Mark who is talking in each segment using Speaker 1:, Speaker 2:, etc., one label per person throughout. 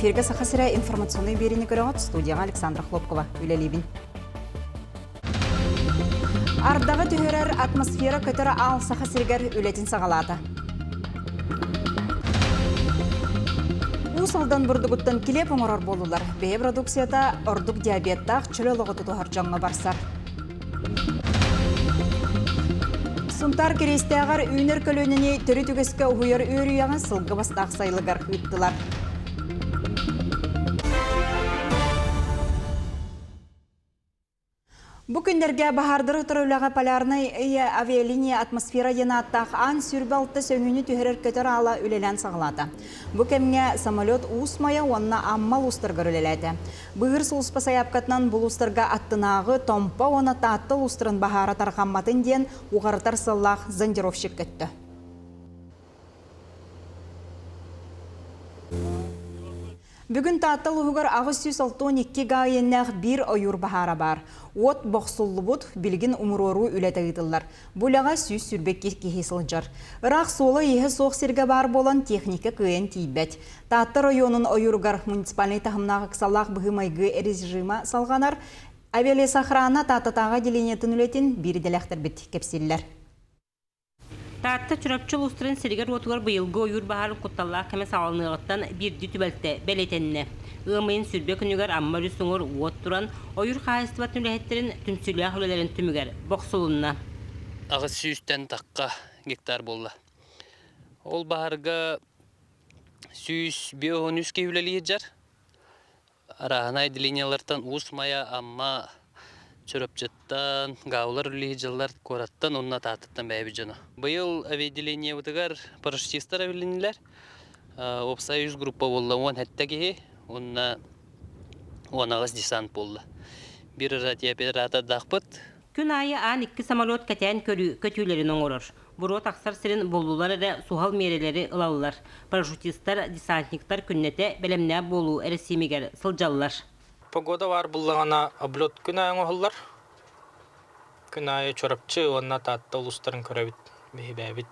Speaker 1: Эфиргэ Саха сирэ информационнай биэриини көрөҕүт. Студияҕа Александра Хлопкова үлэлиибин. Ардаҕы түһэрэр атмосфера көтөр аал Саха сиригэр үлэтин саҕалаата. Уус Алдан бурдугуттан килиэп оҥорор буоллулар. Бэйэ продукцията ордук диабеттаах чөл олоҕу тутуһар дьоҥҥо барсар. Сунтаар Кириэстээҕэр үүнэр көлүөнэни төрүт үгэскэ уһуйар үөрүйэҕин сылгы бастаах сайылыгар ыыттылар. Бу күннэргэ баһаардары утары үлэҕэ Полярнай ыйа авиалиния атмосфера диэн ааттаах аан 26 сөҥүүнү түһэрэр көтөр аала үлэлээн саҕалаата. Бу кэмҥэ самолет Уус Майа уонна Амма улуустарыгар үлэлээтэ. Быыһыыр сулууспа сайаапкатынан бу улуустарга аттынааҕы Томпо уонна Таатта улуустарын баһаара тарҕамматын диэн уҕарытар сыаллаах зондировщик көттө. Бүгүн Таатта улууһугар 862 га иэннээх биир ойуур баһаара баар. Уот бохсуллубут, билигин умуруоруу үлэтэ ыытыллар. Бу үлэҕэ 122 киһи сылдьар. Ыраах суола-ииһэ суох сиргэ баар буолан техника кыайан тиийбэт. Таатта оройуонун ойууругар муниципальнай таһымнаах ыксаллаах быһыы-майгы режима салҕанар. Авиалесохрана Тааттатааҕы отделениетын үлэтин биир идэлээхтэрбит кэпсииллэр.
Speaker 2: Таатта Чурапчы улуустарын сиригэр-уотугар быйылгы ойуур баһаарын кутталлаах кэмэ саҕаланыаҕыттан биирдии түбэлтэ бэлиэтэннэ. Ыам ыйын сүрбэ күнүгэр Амма өрүс уҥуор уот туран, ойуур хаһаайыстыбатын үлэһиттэрин түмсүүлээх үлэлэрин түмүгэр бохсулунна.
Speaker 3: Аҕыс сүүстэн тахха гектар буолла. Ол баһарга 153 киһи үлэлии сылдьар. Арааһынай отделениелартан Уус Майа, Амма, Чурапчыттан, Гаулар үлэлии дьыллар куораттан уонна Тааттаттан бэйэбит дьоно. Быйыл авиаотделениебытыгар парашютистар эбилиннилэр. Уопсай үс группа буолла, 17 киһи уонна 18 десант буолла. Биир радиооператордаахпыт.
Speaker 2: Күн аайы аан икки самолет кэтээн көрүү көтүүлэрин оҥорор. Буруо тахсар сирин буллулар эрэ суһал миэрэлэри ылаллар. Парашютистар, десантниктар күннэтэ бэлэмнээх буолуу эрэсиимигэр сылдьаллар.
Speaker 4: Погода баар буллаҕына облет күн аайы оҥоһуллар. Күн аайы Чурапчы уонна Таатта улуустарын көрөбүт, биһибээбит.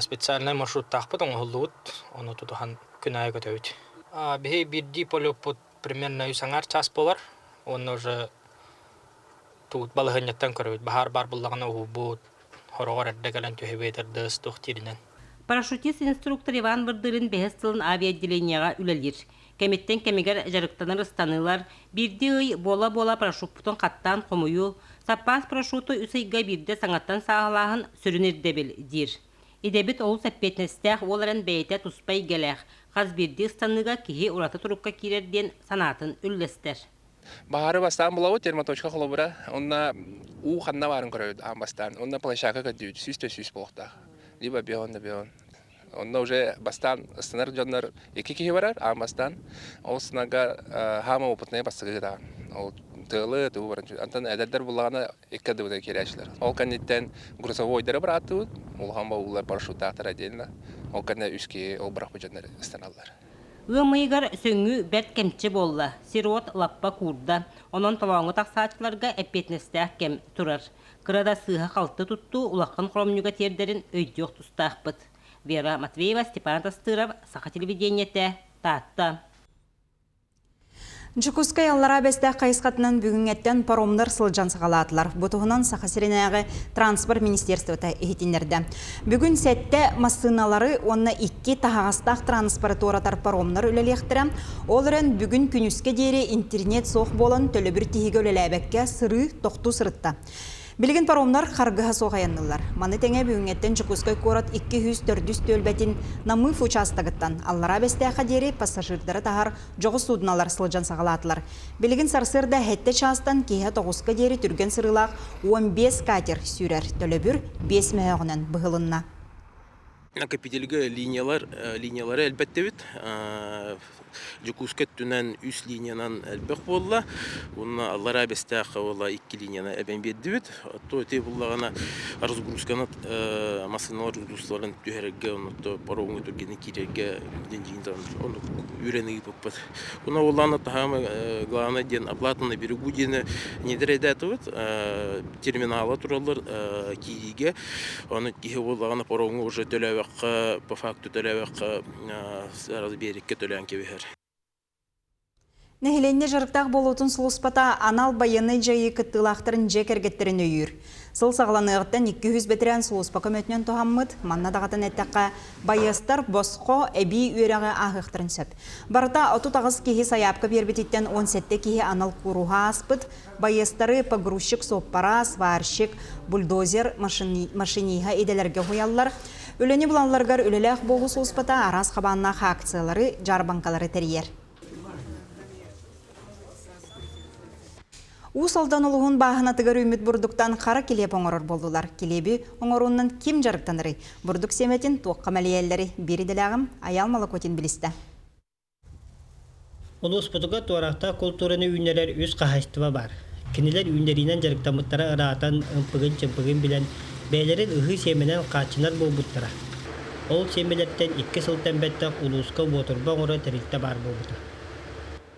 Speaker 4: Специальнай маршруттаахпыт оҥоһуллубут, ону тутуһан күн аайы көтөбүт. Биһи биирдии полеппут примерно үс аҥаар чаас буолар уонна уже туут балаһыанньаттан көрөбүт баһаар баар буллаҕына уһуубут хороҕор эрдэ кэлэн түһэбиэтэр дыс туох дииринэн.
Speaker 2: Парашютист-инструктор Иван Бырдырин бэһис сылын авиаотделениеҕа үлэлиир. Кэмиттэн кэмигэр дьарыктанар ыстаныылар, биирдии ый буола-буола парашюппутун хаттаан хомуйуу, саппаас парашюту үс ыйга биирдэ саҥаттан сааһылааһын сүрүн ирдэбил, диир. Идэбит олус эппиэтинэстээх уол эрэн бэйэтэ туспа эйгэлээх, хас биирдии ыстаныыга киһи ураты турукка киирэр диэн санаатын үллэстэр.
Speaker 5: Баһаары бастаан булабыт, термоточка холобура, онно уу ханна баарын көрөбүт аан бастаан. Онно площадка көрдүүбүт, сүүс да сүүс буолуохтаах. Либо беон да беон. Онно уже бастаан ыстанар дьоннор икки киһи барар, аан бастаан. Ол сынага хаама опытнай бастакы даҕан. Ол тыалы тугу баран. Антон эдэрдэр буллаҕына икки ардыбытыгар киирээччилэр. Ол кэнниттэн грузовойдары бырааттыбыт, улахан бауллар парашюттаахтар отдельно. Ол кэннэ үс киһи ол бырахпыт дьоннор ыстаналлар.
Speaker 2: Ыам ыйыгар сөҥүү бэрт кэмчи буолла, сир-уот лаппа куурда, онон толооҥҥо тахсааччыларга эппиэтинэстээх кэм турар. Кыра да сыыһа-халты туттуу улахан хоромньуга тиэрдэрин өйдүөх тустаахпыт. Вера Матвеева, Степан Тастыров, Саха телевидениетэ, Таатта.
Speaker 1: Дьокуускай Аллараа Бэстээх хайысхатынан бүгүҥҥэттэн паромнар сылдьан саҕалаатылар. Бу туһунан Саха сиринээҕи транспорт министерствота иһитиннэрдэ. Бүгүн сэттэ массыыналары уонна икки таһаҕастаах транспоры туоратар паромнар үлэлиэхтэрэ. Ол эрэн бүгүн күнүскэ диэри интернет суох буолан төлөбүр тиһигэ үлэлээбэккэ сырыы тохтуу сырытта. Билигин паромнар харгыһа суох айанныыллар. Маны тэҥэ бүгүҥҥэттэн Дьокуускай куорат 204 түөлбэтин Намыв учаастагыттан Аллараа Бэстээххэ диэри пассажирдары таһар дьоҕус суудуналар сылдьан саҕалаатылар. Билигин сарсыарда сэттэ чаастан киэһэ тоҕуска диэри түргэн сырыылаах 15 катер сүүрэр. Төлөбүр биэс мөһөөҕүнэн быһылынна.
Speaker 5: Накопительга линиялар линиялары элбэттибит.
Speaker 6: Дьокуускай өттүнэн үс линиянан элбэх буолла. Уонна Аллараа Бэстээххэ буолла икки линияны эбэн биэрдибит. Оттон ити буллаҕына разгрузканы массыыналар разгрузкаларын түһэрэргэ, онно паромҥа түргэнник киирэргэ оннук үүрэн ыыппыппыт. Уонна буоллаҕына таһаама главное диэн оплата на берегу диэни недоредатыбыт терминала тураллар киириигэ. Ону киһи буоллаҕына паромҥа уже төлөөбөххө, по факту төлөөбөххө сразу биэриккэ төлөөн кэбиһэр.
Speaker 1: Нэһилиэнньэ дьарыктаах буолуутун сулууспата анал байыаннай дьайыы кыттыылаахтарын дьиэ кэргэттэрин өйүүр. Сыл саҕаланыаҕыттан 200 бэтэрээн сулууспа көмөтүнэн туһаммыт. Манна даҕатан эттэххэ, байыастар босхо эбии үөрэҕи ааһыахтарын сөп. Барыта 38 киһи сайаапка биэрбититтэн 17 киһи анал кууруһу ааспыт. Байыастары погрузчик суоппара, сварщик, бульдозер, машиниһа идэлэргэ уһуйаллар. Үлэни булалларыгар үлэлээх буолуу сулууспата араас хабааннаах акциялары, дьаарбаҥкалары тэрийэр. Уус Алдан улууһун бааһынатыгар үүммүт бурдуктан хара килиэп оҥорор буоллулар. Килиэби оҥоруунан ким дьарыктанарый? Бурдук сиэмэтин туохха мэлийэллэри биир идэлээҕим Айаал Молокотин билистэ.
Speaker 7: Улууспутугар туораахтаах култуураны үүннэрэр үс хаһаайыстыба баар. Кинилэр үүннэриинэн дьарыктаммыттара ыраатан, ымпыгын-чымпыгын билэн, бэйэлэрин ыһыы сиэмэнэн хааччынар буолбуттара. Ол сиэмэлэртэн икки сылтан бэттэх улууска уотурба оҥорор тэрилтэ баар буолбута.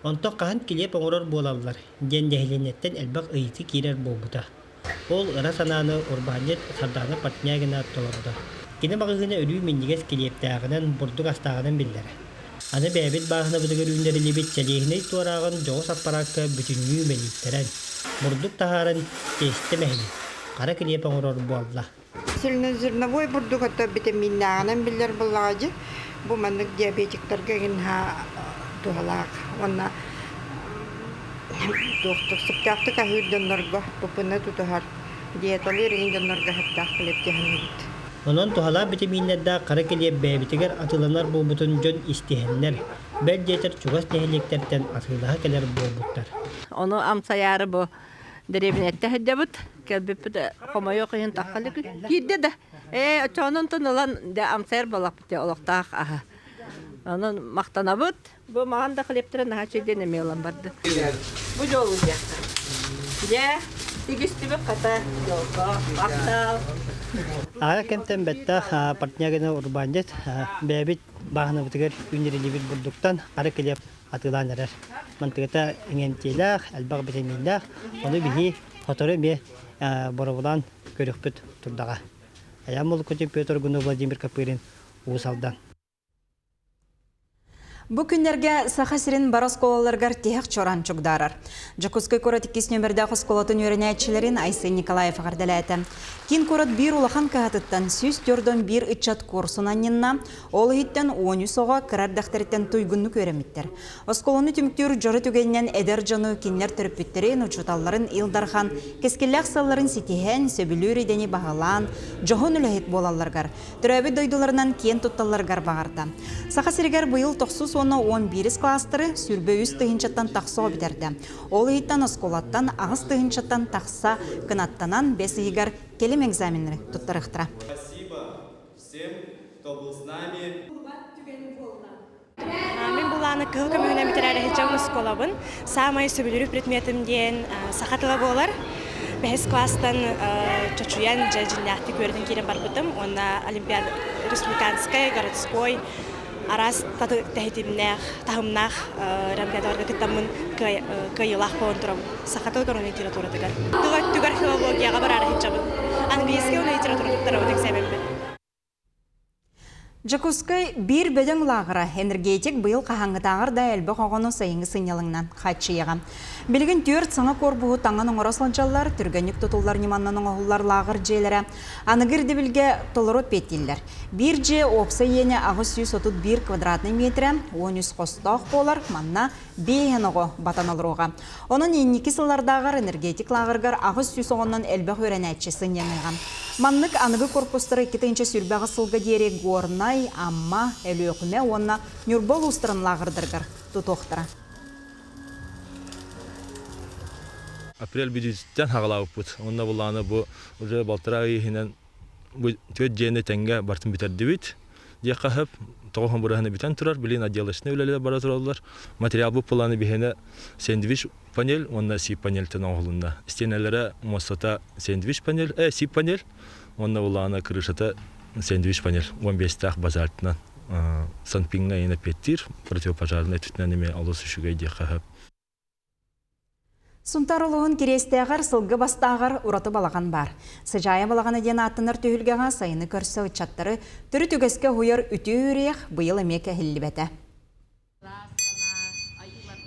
Speaker 7: Онтон хаһан килиэп оҥорор буолаллар диэн нэһилиэнньэттэн элбэх ыйытыы киирэр буолбута. Ол ыра санааны урбаанньыт Сардаана Портнягина толордо. Кини маҕаһыына өрүү минньигэс килиэптээҕинэн, бурдук астааҕынан биллэрэ. Аны бэйэбит бааһынабытыгар үүннэриллибит сэлиэһинэй туорааҕын дьоҕус аппараакка бүтүннүү мэлийтэрэн, бурдук таһааран тиэстэ мэһийэн, хара килиэп оҥорор буолла.
Speaker 8: Цельнозерновой бурдук ото витаминнааҕынан биллэр буоллаҕа дьи. Бу маннык диабетиктарга игин туһалаах уонна туохтук сөптөөхтүк аһыыр дьоннорго ПП-ны тутуһар диеталыыр игин дьоннорго сөптөөх килиэп дьаһаныбыт.
Speaker 7: Онон туһалаах битэмииннэрдээх хара килиэп бэйэбитигэр атыыланар буолбутун дьон истиһэннэр, бэл диэтэр чугас нэһилиэктэртэн атыылаһа кэлэр буолбуттар.
Speaker 9: Ону амсайаары бу дэриэбинэттэ сылдьабыт. Кэлбиппит хомойуох иһин тахха илик киирдэ да. Ээ, оччоҕунан ылан дьэ амсайар буоллахпыт дьэ олохтоох аһа. Онон махтанабыт. Бу маҕан да хлебтэрэ наһаа үчүгэй эмиэ ылан барды. Бу дьолу диэххэ. Дьэ, тигистибит хата дьолго. Махтал.
Speaker 7: Аҕа кэмтэн бэттэх Портнягина урбаанньыт бэйэбит бааһынабытыгар үүннэриллибит бурдуктан хара килиэп атыылаан эрэр. Мантыгата иҥэмтиэлээх, элбэх битэмииннээх. Ону биһи сотору эмиэ боробулаан көрүөхпүт турдаҕа. Айаан Молукутин, Петр Гунов, Владимир Копырин, Уус Алдан.
Speaker 1: Бу күннэргэ Саха сирин бары оскуолаларыгар тиһэх чоран чугдаарар. Дьокуускай куорат иккис нүөмэрдээх оскуолатын үөрэнээччилэрин Айсен Николаев эҕэрдэлээтэ. Киин куорат биир улахан кыһатыттан 141 ыччат куорсун анньынна, ол иһиттэн 13 оҕо кыра эрдэхтэриттэн туйгуннук үөрэммиттэр. Оскуоланы түмүктүүр дьоро түгэнинэн эдэр дьону кинилэр төрөппүттэрин, учууталларын Ил Дархан кэскиллээх сыалларын ситиһэн, сөбүлүүр идэни баһылаан, дьоһун үлэһит буолалларыгар, төрөөбүт дойдуларынан киэн тутталларыгар баҕарда. Саха сиригэр быйыл тохсус уонна уон биирис кылаастары 23 тыһыынчаттан тахса оҕо бүтэрдэ. Ол иһиттэн оскуолаттан аҕыс тыһыынчаттан тахса кынаттанан бэс ыйыгар кэлим экзаменнары туттарыахтара.
Speaker 10: Спасибо всем, кто был с нами.
Speaker 11: Мин булааны кыһыл көмүһүнэн бүтэрээри сылдьабын оскуолабын. Саамай сөбүлүүр предметим диэн саха тыла буолар. Бэһис класстан чочуйан дьэ дьиҥнээхтик үөрэтэн киирэн барбытым уонна олимпиада республиканскай, городской араас тэһитимнээх, таһымнаах олимпиадаларга кыттаммын кыайыылаах буолан турабын. Саха тылыгар уонна литературатыгар. Тыл өттүгэр филологияҕа бараары сылдьабын. Английский уонна литература туттарабын эксээмэммин.
Speaker 1: Дьокуускай биир бөдөҥ лааҕыра энергетик быйыл хаһааҥҥытааҕар да элбэх оҕону сайыҥҥы сынньалаҥынан хааччыйыаҕа. Билигин түөрт саҥа куорпуһу таҥан оҥоро сылдьаллар, түргэнник тутуллар ньыманан оҥоһуллар лааҕыр дьиэлэрэ аныгы ирдэбилгэ толору эппиэттииллэр. Биир дьиэ уопсай иэнэ 831 квадратнай миэтэрэ, 13 хостоох буолар, манна биэһэн оҕо батан олоруоҕа. Онон инники сыллардааҕар энергетик лааҕырыгар 800 оҕонон элбэх үөрэнээччи сынньаныаҕа. Маннык аныгы корпустары 2028 сылга диэри Горнай, Амма, Өлүөхүмэ уонна Ньурба улуустарын лааҕырдарыгар тутуохтара.
Speaker 12: Апрель бүтүүтүттэн хаҕалаабыппыт. Онно булааны бу уже балтараа ый иһинэн бу түөрт дьиэни тэҥҥэ бартын бүтэрдибит. Диэххэ сөп. Тоҕо быраһына бүтэн турар, билин отделочный үлэлэр бара тураллар. Материал бу планы биһиэнэ сэндвич панель уонна сип панельтэн оҥоһулунна. Стенэлэрэ муостата сэндвич панель, сип панель уонна улаана крышата сэндвич панель 15-тээх базальтынан санпиҥҥа иһин эппиэттиир противопожарнай өттүнэн эмиэ олус үчүгэй диэххэ сөп.
Speaker 1: Сунтаар улууһун Кириэстээҕэр сылгы бастааҕар ураты балаҕан баар. Сыдьаайа балаҕана диэн ааттанар түһүлгэҕэ сайыны көрсө ыччаттары төрүт үгэскэ уһуйар үтүө үөрүйэх быйыл эмиэ кэһиллибэтэ.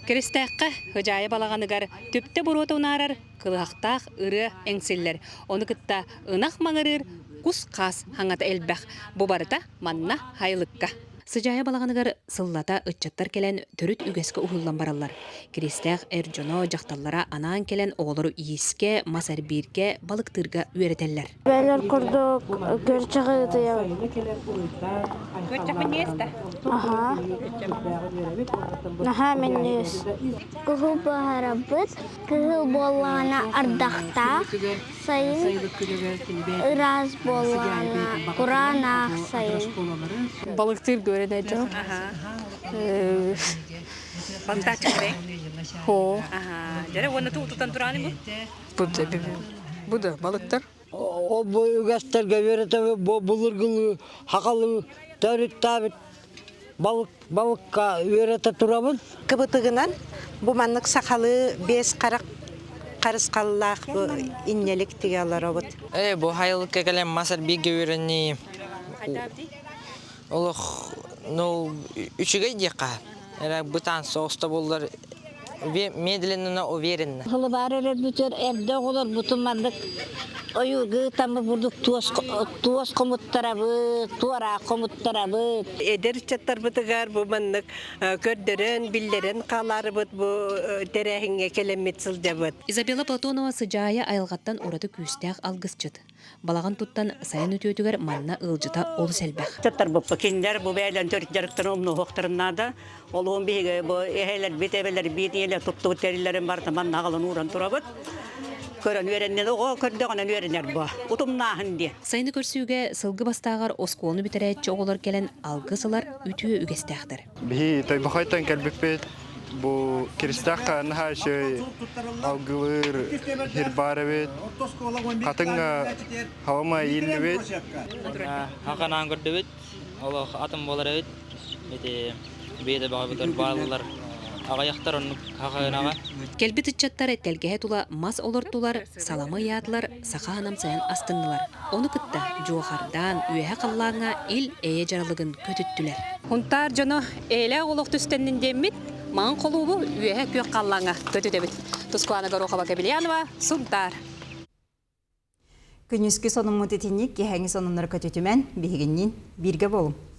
Speaker 13: Киристээххэ Сыдьаайа балаҕаныгар түптэ буруота унаарар кылыһахтаах ырыа эҥсиллэр. Ону кытта ынах маҥырыыр, кус-хаас хаҥата элбэх. Бу барыта манна Хайылыкка. Сыдьаайа балаҕаныгар сыллата ыччаттар кэлэн төрүт үгэскэ уһуллан бараллар. Киристээх эр дьоно, дьахталлара анаан кэлэн оҕолору иискэ, мас эрбииргэ, балыктыырга үөрэтэллэр.
Speaker 14: Бэлэр курдук көрчөх ыытыйабын.
Speaker 13: Көрчөх минньигэс да?
Speaker 14: Аха. Наһаа минньигэс. Кыһыл буһарабыт. Кыһыл буоллаҕына ардахтаах. Сайын ыраас буоллаҕына кураанах сайын.
Speaker 15: Балыктыыр күөрэнэ дьон.
Speaker 13: Балыктааччы бэй?
Speaker 15: Хоо.
Speaker 13: Дьэрэ уонна туу тутан турааны бу?
Speaker 15: Бу да балыктар.
Speaker 16: Ол бу үгэстэргэ үөрэтэбит бу былыргылыы хахалыы төрүттээбит балык балыкка үөрэтэ турабын.
Speaker 8: Кыбытыгынан бу маннык сахалыы биэс харах харысхаллаах бу инньэлик тигэ олоробут.
Speaker 17: Э, бу хайылыкка кэлэн мас эрбииргэ үөрэнии олох ну үчүгэй диэххэ эрэ бытаан соҕус да буоллар медленно но уверенно.
Speaker 18: Хылыбаар эрэрбитигэр эрдэ оҕолорбутун маннык ойуурга ытаммыт бурдук туос туос хомуттарабыт, туораах хомуттарабыт.
Speaker 19: Эдэр ыччаттарбытыгар бу маннык көрдөрөн, биллэрэн хаалаарыбыт бу тэрээһиҥҥэ кэлэммит сылдьабыт.
Speaker 13: Изабелла Платонова сыдьаайа айылҕаттан ураты күүстээх алгысчыт. Балаҕан туттан сайын үтүөтүгэр манна ыалдьыта олус элбэх.
Speaker 20: Ыччаттарбыппыт кинилэр бу бэйэлэрин төрүт дьарыктарын умнуохтарын наада. Олуһун биһиги бу эһэлэрбит, эбэлэрбит, ийэлэр туттубут тэриллэрин барыта манна аҕалан ууран турабыт. Көрөн үөрэннин, оҕо көрдөҕүнэн үөрэнэр бу. Утумнааһын диэн.
Speaker 13: Сайыны көрсүүгэ сылгы бастааҕар оскуоланы бүтэрээччи оҕолор кэлэн алгыс ылар үтүө үгэстээхтэр.
Speaker 21: Биһи Тойбохойтон кэлбиппит. Бу Киристээх наһаа үчүгэй алгылыыр сир баар эбит. Хатыҥ хавама ииллибит.
Speaker 17: Хаканаан көрдүбүт. Олох атын буолар эбит. Ити биэдэ баҕабытар бааллар аҕыйахтар оннук хахынаҕа.
Speaker 13: Кэлбит ыччаттар тэлгэһэ тула мас олортулар, салама ыйаатылар, саха аһын-амсайан астыннылар. Ону кытта дьуохардаан, үөһэ халлааҥҥа ил-эйэ дьаралыгын көтүттүлэр. Хунтаар дьоно эйэлээх олох түстэннин диэммит, маҥан холуубу үөһэ күөх халлааҥҥа көтүтэбит. Тускулаана Горохова-Кобельянова, Сунтаар.
Speaker 1: Күнүскү сонуммут итинник киэһээҥи сонуннары көтүтүмэн, биһигинниин бииргэ буолуҥ.